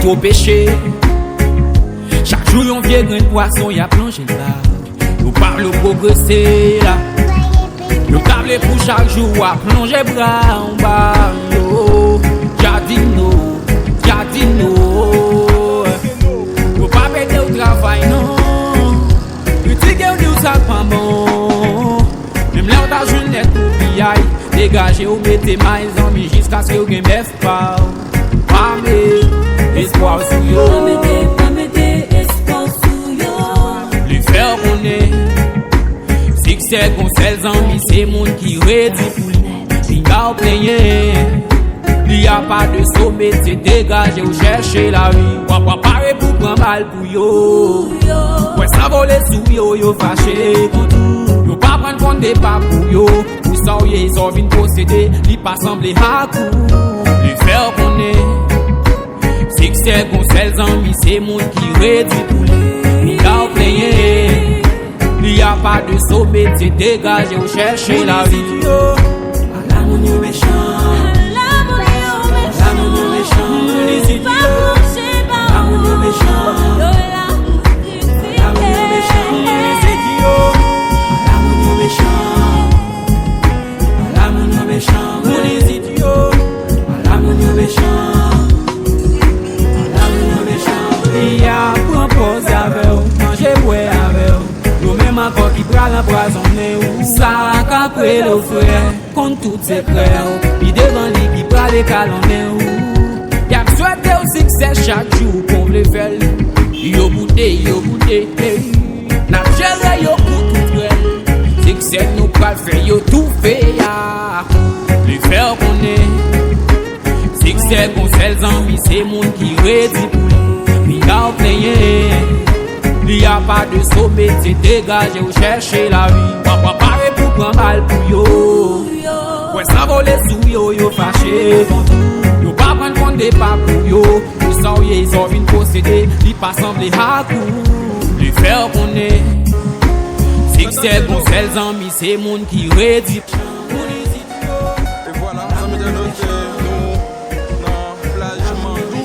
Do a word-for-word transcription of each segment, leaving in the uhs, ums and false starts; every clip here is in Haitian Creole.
Twò peche. Chak jou yon vye grenn pwason y ap lonje l ba. Yo pa vle w pwogrese la. Yo ta vle pou chak jou w ap lonje bra anba yo. Dja di no, dja di no. Yo pa ede w travay non. Kritike w, di w sa k pa bon. Menm lè w ta jwenn nèt ou piyay, degaje w, mete may zanmi jiskaske w gen bèf pa w. Pa met espwa w sou yo. Pa mete, pa mete espwa w sou yo. Li fè w konnen siksè gon sèl zanmi, se moun ki redi pou li. Pinga w plenyen. Li a pa de sommet, se degaje w chèche lavi. W ap pare pou pran bal pou yo. Wè sa vole sou yo, yo fache kont ou. Yo pa pran kont de pa pou yo. Pou sa w ye, sa w vin posede, li pa sanble ak ou. Li fè w konnen siksè gon sèl zanmi, se moun ki redi pou li. Li a w plenyen. Li a pa de sommet, se degaje w chèche lavi. Ala moun yo mechan. Ala moun yo mechan. Ala moun yo mechan. Ala moun yo mechan. Ala moun yo mechan. Ala moun yo mechan. Ala moun yo mechan. Ala moun yo mechan. Ala moun yo mechan. Ala moun yo mechan. Li a pran pòz avè w, manje bwè avè w. Yo menm ankò ki pral anpwazonnen ou. Sa k ap rele w frè, konn tout sekrè w. Li devan li ki pral ekalonnen ou. Y ap swete w siksè chak jou, kon w vle fè l. Yo boude, yo boude, ey. N ap jere yo kou tou trèl. Siksè nou pral fè yo toufe a. Li fè w konnen siksè gon sèl zanmi, se moun ki redi pou li. Pinga w plenyen. Li a pa de sommet, se degaje w chèche lavi. W ap pare pou pran bal pou yo. Wè sa vole sou yo, yo fache kont ou. Yo pa pran kont de pa pou yo. Pou sa w ye, sa w vin posede, li pa sanble ak ou. Li fè w konnen siksè gon sèl zanmi, se moun ki redi. E vwala, zanmi entènot, eh, nou nan plaj Mandou,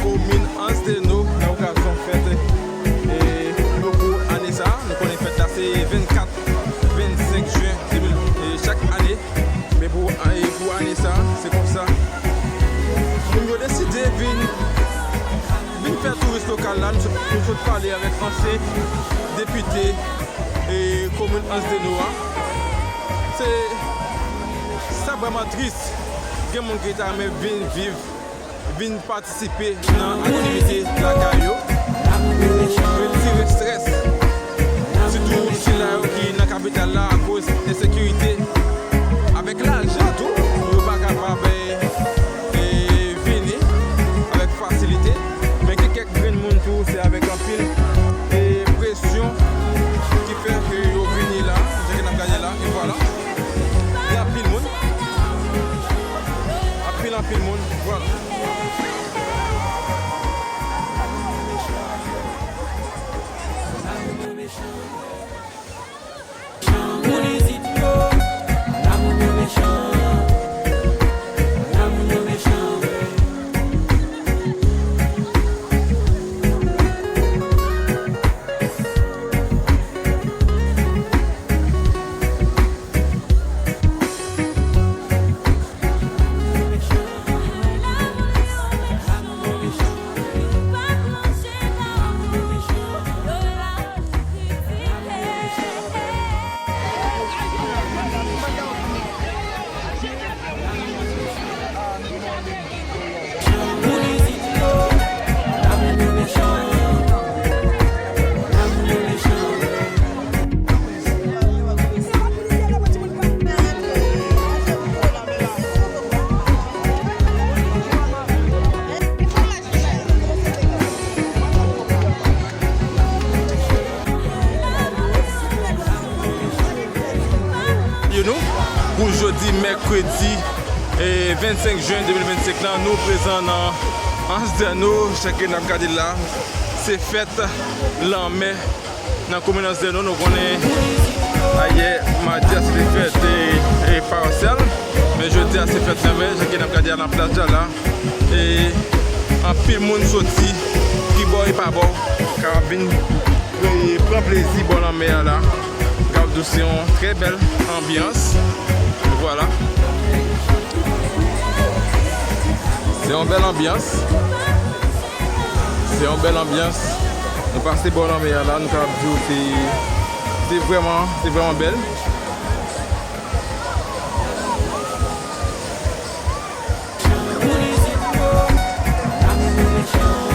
komin Anse des Noix, nan okazyon fèt, eh, Logo ane sa a. Nou konnen fèt la se vennkat, vennsenk jen de mil, eh, chak ane. Men pou, eh, pou ane sa a, se konsa. Moun yo deside vin, vin fè touris lokal la. Nou sot, nou sot pale avèk ansyen depite e komin Anse des Noix. Se, sa vrèman tris. Gen moun ki ta renmen vin viv, vin patisipe nan aktivite lakay yo, retire strès, sitou sila yo ki nan kapital la akoz ensekirite. Avèk lajan tou, yo pa kapab, eh, eh, vini avèk fasilite. Men gen kèk grenn moun tou, se avèk anpil, eh, presyon ki fè ke yo vini la, jan ke n ap gade la, e vwala. Gen anpil moun. Anpil, anpil moun, vwala. Yo nou, pou jodi mèkredi, eh, vennsenk jen de mil vennsenk lan, nou prezan nan Anse des Noix, jan ke n ap gade la, se fèt lanmè nan komin Anse des Noix. Nou konnen ayè madi a se te fèt, eh, eh, pawasyal, men jodi a se fèt lanmè, jan ke n ap gade a nan plas Djala. E Anpil moun soti kibò e pabò, kapab vin pre- pran plezi bò lanmè a la. Kapab di w se yon trè bèl anbyans. Vwala. Se yon bèl anbyans. Se yon bèl anbyans. Nou pase bò lanmè a la, nou kapab di w se, se vrèman, se vrèman bèl.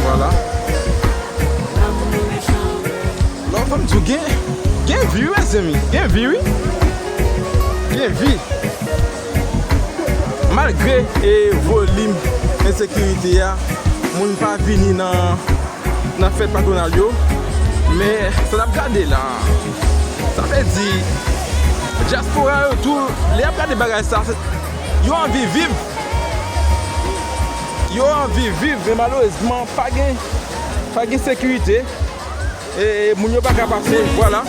Vwala. Lò fò m di w gen, gen vi wi, mezanmi. Gen vi wi. Gen vi. Malgre e volim ensekirite a, moun pa vini nan, nan fèt patwonal yo. Men sa n ap gade la, sa vle di dyaspora yo tou, lè y ap gade bagay sa, se, yo anvi viv. Yo anvi viv, men malerezman, pa gen, pa gen sekirite. E, e moun yo pa ka pase, vwala.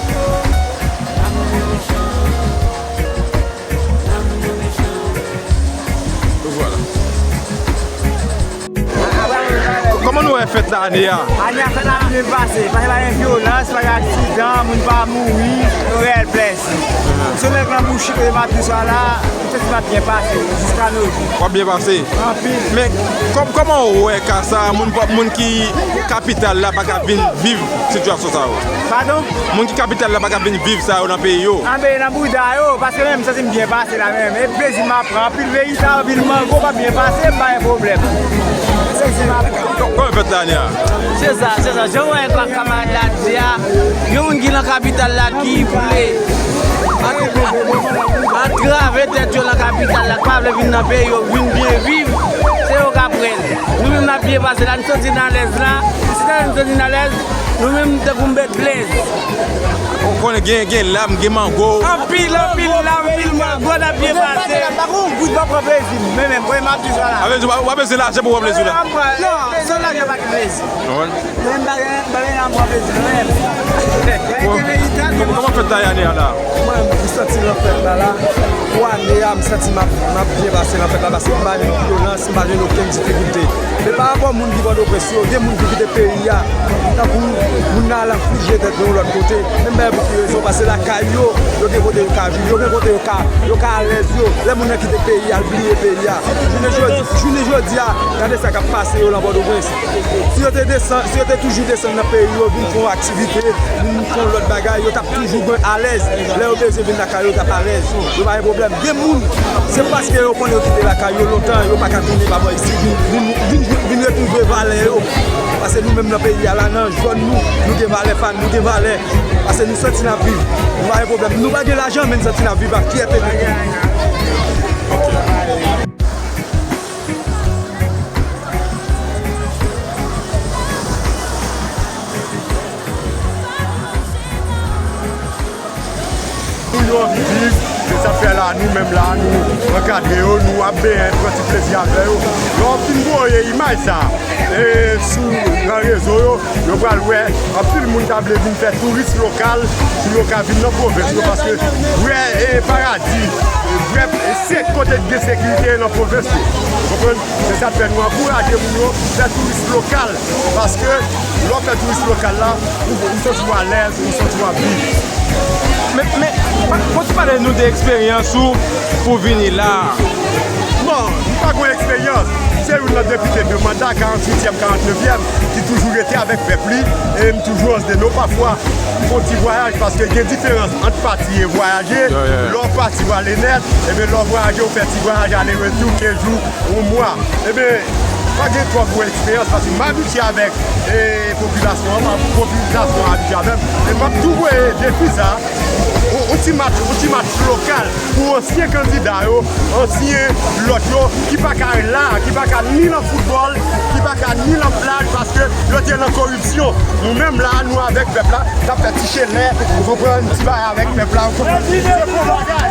Vwala. Kòman nou wè fèt la ane a? Ane a fèt la byen pase, paske pa gen vyolans, pa gen aksidan, moun pa mouri, nou reyèl plèzi. Se nèg nan bouchi kote m ap di sa la, m santi m ap byen pase, jiska nojou. W ap byen pase? Anpil. Men, kòm, kòman ou wè ka sa, moun, moun ki kapital la pa ka vin viv sitiyasyon sa yo? Padon? Moun ki kapital la pa ka vin viv sa yo nan peyi yo? Anben, nan bouda yo, paske menm m santi m byen pase la menm. E plezi m ap pran, anpil veyita, anpil mango, m ap byen pase, m pa gen pwoblèm. Plezi m ap pran. Kò-, kòman fèt la ane a? Se sa, se sa. Jan w wè ka-, kamarad la di a, gen moun ki nan kapital la ki vle atra-, atrave tèt yo nan kapital la, ki pa vle vin nan peyi yo, vin byen viv, se yo k ap pran l. Nou menm n ap byen pase la, n santi n alèz la. Si n alèz, n santi n alèz, nou menm tankou m bèt blèz. Ou konnen gen, gen lam, gen mango. Anpil, anpil lam, anpil mango, n ap byen pase. Pa gon goud pa pran plezi m, men menm, kote m ap di sa la. Sa vle di w pa, w pa bezwen lajan pou w pran plezi w la? Non, san lajan pa gen plezi. Konprann? Mwen m pa gen, m pa gen nan pran plezi mwen menm. Kòman fèt la ye ane a la? Mwen, m santi nan fèt la la. Pou ane a, m santi m ap, m ap byen pase nan fèt la, paske m pa jwenn vyolans, m pa jwenn okenn difikilte. Men pa rapò moun ki Pòtoprens yo, gen moun ki kite peyi a. Tankou moun nan al anflije tèt yo yon lòt kote. Men m pa wè pou ki rezon, paske lakay yo, yo gen kote yo ka viv, yo gen kote yo ka, yo ka alèz yo. Lè moun nan kite peyi a, l bliye peyi a. Jounen jodi, jounen jodi a, gade sa k ap pase yo nan Pòtoprens. Si yo te desann, si yo te toujou desann nan peyi yo, vin fè yon aktivite, vin fè yon lòt bagay, yo t ap toujou byen alèz. Lè yo bezwen vin lakay yo, yo t ap alèz. Yo pa gen pwoblèm. Gen moun, se paske yo konnen yo kite lakay yo lontan, yo pa ka tounen pa bò isit, vin, vin, vin, vin retwouve valè yo. Paske nou menm nan peyi a la, nan zòn nou, nou gen valè pa n, nou gen valè. Paske nou santi n ap viv. Nou pa gen pwoblèm. Nou pa gen lajan, men n santi n ap viv ak fyète. Moun yo anvi viv, se sa k fè la, nou menm la, nou ankadre yo, nou ap benyen, pran ti plezi avè yo. Lè w fin voye imaj sa, e, sou, nan rezo yo, yo pral wè anpil moun ta vle vin fè touris lokal pou yo ka vin nan pwovens yo, paske vrè, e, paradi, e, vrè, e, se kote k gen sekirite nan pwovens yo. Ou konprann? Se sa k fè nou ankouraje moun yo fè touris lokal, paske lè w fè touris lokal la, ou, ou santi w alèz, ou santi w ap viv. Men, men, pa, fò w pale nou de eksperyans ou pou vini la a. Bon, m pa gen eksperyans. Se youn nan depite de manda, karanntuityèm, karannnevyèm, ki toujou rete avèk pèp li, e m toujou antre nou pafwa. Fè yon ti vwayaj, paske gen diferans ant pati e vwayaje. Yeah, yeah. Lè w pati, w ale nèt, ebyen, lè w vwayaje, w fè ti vwayaj ale retou, kenz jou, yon mwa. Ebyen, pa gen twò gwo eksperyans, paske m abitye avèk, e, popilasyon an, popilasyon an abitye avè m. E m ap tou voye defi sa, yon, yon ti match, yon ti match lokal pou ansyen kandida yo, ansyen lòt yo, ki pa ka la, ki pa ka ni nan foutbòl, ki pa ka ni nan plaj, paske yo te nan koripsyon. Nou menm la, nou avèk pèp la, n ap fè ti chelè, ou konprann, ti bagay avèk pèp la, ou konprann. Se bon bagay.